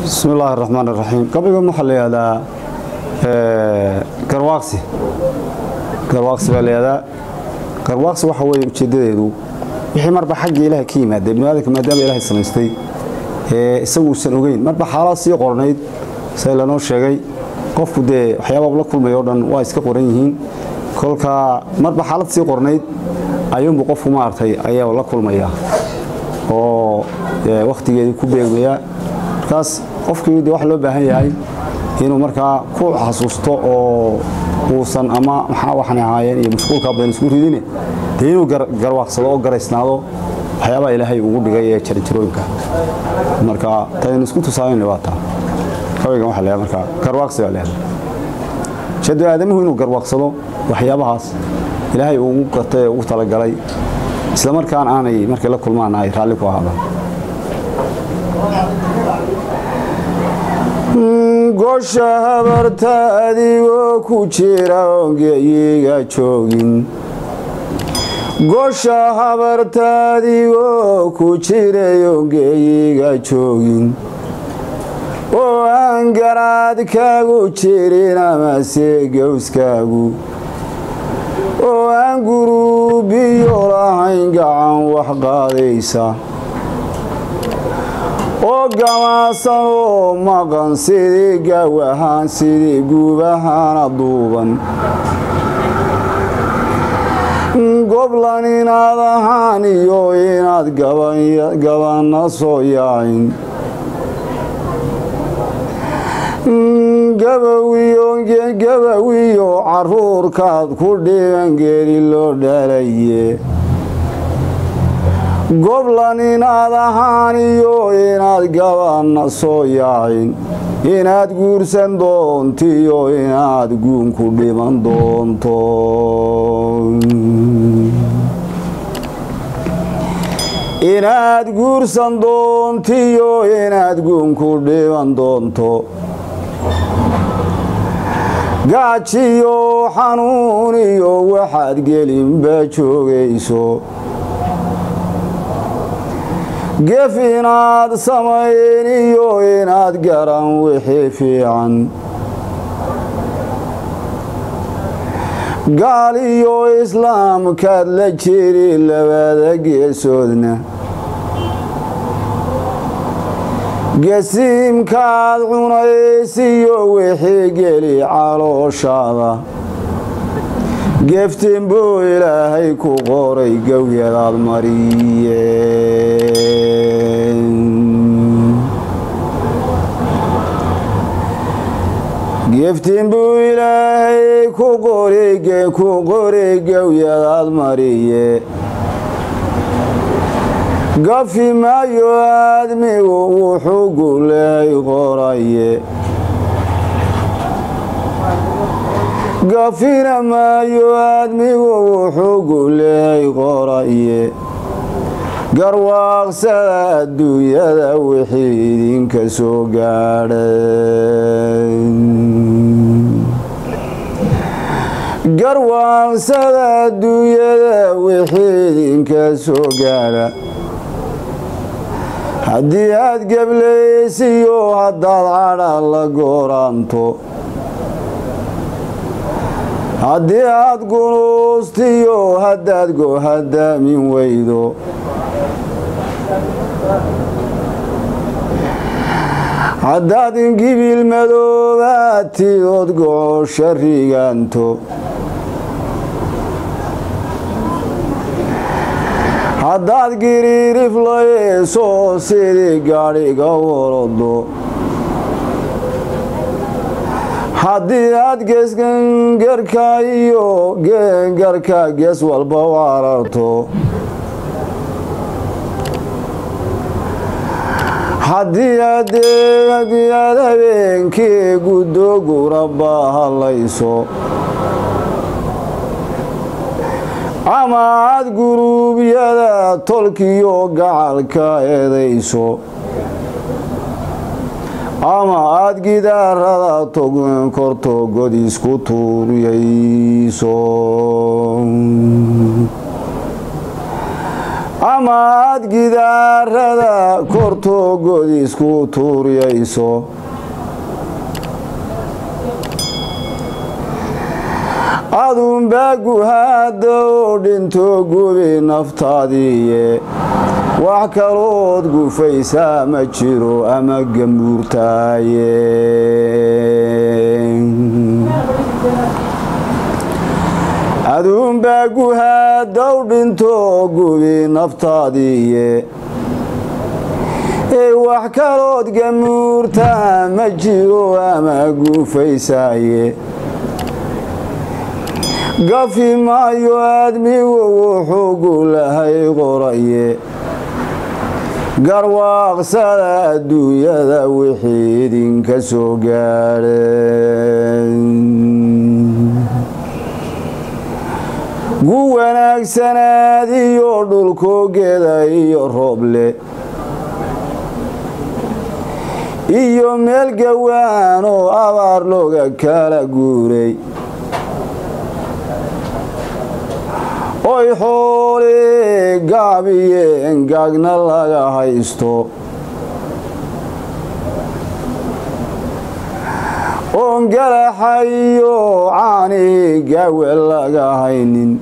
Bismi illaahi raxmaan iraxiim. Gabaygan waxaa la yihahdaa garwaaqsi. Garwaaqsi baa la yihahdaa. Garwaaqsi waxa weeye ujeeddadeedu wixii marba xagga Ilaahay ka yimaada ibnu aadamka, maadaama Ilaahay samaystay isagu uusan ogeyn marba xaalad sii qornayd, sida lanoo sheegay qofku dee waxyaabaa la kulmay oo dhan waa iska qoran yihiin. Kolka marba xaalad sii qornayd ayuunbu qofku maaragtay ayaa la kulmaya oo wakhtigeedii ku beegmaya. Markaas qofkii dee waxa loo baahan yahay inuu markaa ku xasuusto oo uusan ama maxaa waxan ahaayeen iyo mashquulkaa badan isku ridine, dee inuu garwaaqsado oo garaysnaado waxyaabaha Ilaahay ugu dhigay ee jaranjarooyinka. Marka taynu isku tusaalayna waa taa. Gabaygan waxa la yihahdaa markaa garwaaqsi baa la yihahdaa. Ujeeddo aadamuhu inuu garwaaqsado waxyaabahaas Ilaahay ugu gartay ee ugu talagalay, isla markaan aanay markay la kulmaan ay raalli ku ahaadaan. Gosha habarta adigoo ku jira ongeyiga joogin, gosha habarta adigoo ku jiray ongeyiga joogin, oo aan garaadkaagu jirin amase gowskaagu, oo aan guruubiyo lahayn gacan wax qaadaysa, oo gamaasan oo maqan sidii gawahaan sidii guubahana duuban, goblan inaad ahaan iyo inaad gabanna soo yaacin, gabowiyo caruurkaad ku dhiban geeri loo dhalaye, goblan inaad ahaan iyo inaad gabanna soo yaacin, inaad guursan doontiyo inaad guunku dhiman doonto, inaad guursan doontiyo inaad guunku dhiman doonto, gaajiyo xanuun iyo waxaad gelinba joogayso, gef inaad samayn iyo inaad garan wixii fiican, gaal iyo islaamkaad la jiri labada geesoodna, gasiimkaad cunaysiyo wixii geli calooshaada, geftin buu Ilaahay ku qoray gowyadaad mariyeen, geftin buu Ilaahay ku qoray gowyadaad mariye. Gafi maayo aadmigu wuxuu guleey qoraye, gafina maayo aadmigu wuxuu guleey qoraye. Garwaaqsada adduunyada wixii idinka soo gaadhay, garwaaqsada adduunyada wixii idinka soo gaadha. Haddii aad geblaysiyo haddaad cadha la gooraanto, haddii aad gunuustiyo haddaad gohadaamin weydo, haddaad gibil madoobaatidood gocosha rigaanto, haddaad giriiriflayso sidii gaadhiga warado, haddii aad geesgangarka iyo geengarka gees walba u cararto, haddii aad habeenkii guddo guraba hadlayso ama aad guruubyada tolkiyo gacalka eedayso, ama aad gidaarada korto god isku tuuriyayso, Ama aad gidaarada kortoogod isku tuuryayso, adunbaa guhaada oo dhinto gubi naftaadiiye, wax kalood gufaysaa ma jiro ama gamuurtaaye. Aduunbaa guhaadaw dhinto gubi naftaadiiye, ee wax kalood gamuurtaa ma jiro ama gufaysaaye. Gafi maayo aadmigu wuxuu gulahay qoraye, garwaaqsada adduunyada wixii idinka soo gaadhay. Gu wanaagsanaad iyo dhulkoogeeda iyo rooble iyo meel gawaan oo abaar looga kala guuray, oy xooli gaabiyeen gaagna laga haysto, oon galaxa iyo caani gaawe laga haynin.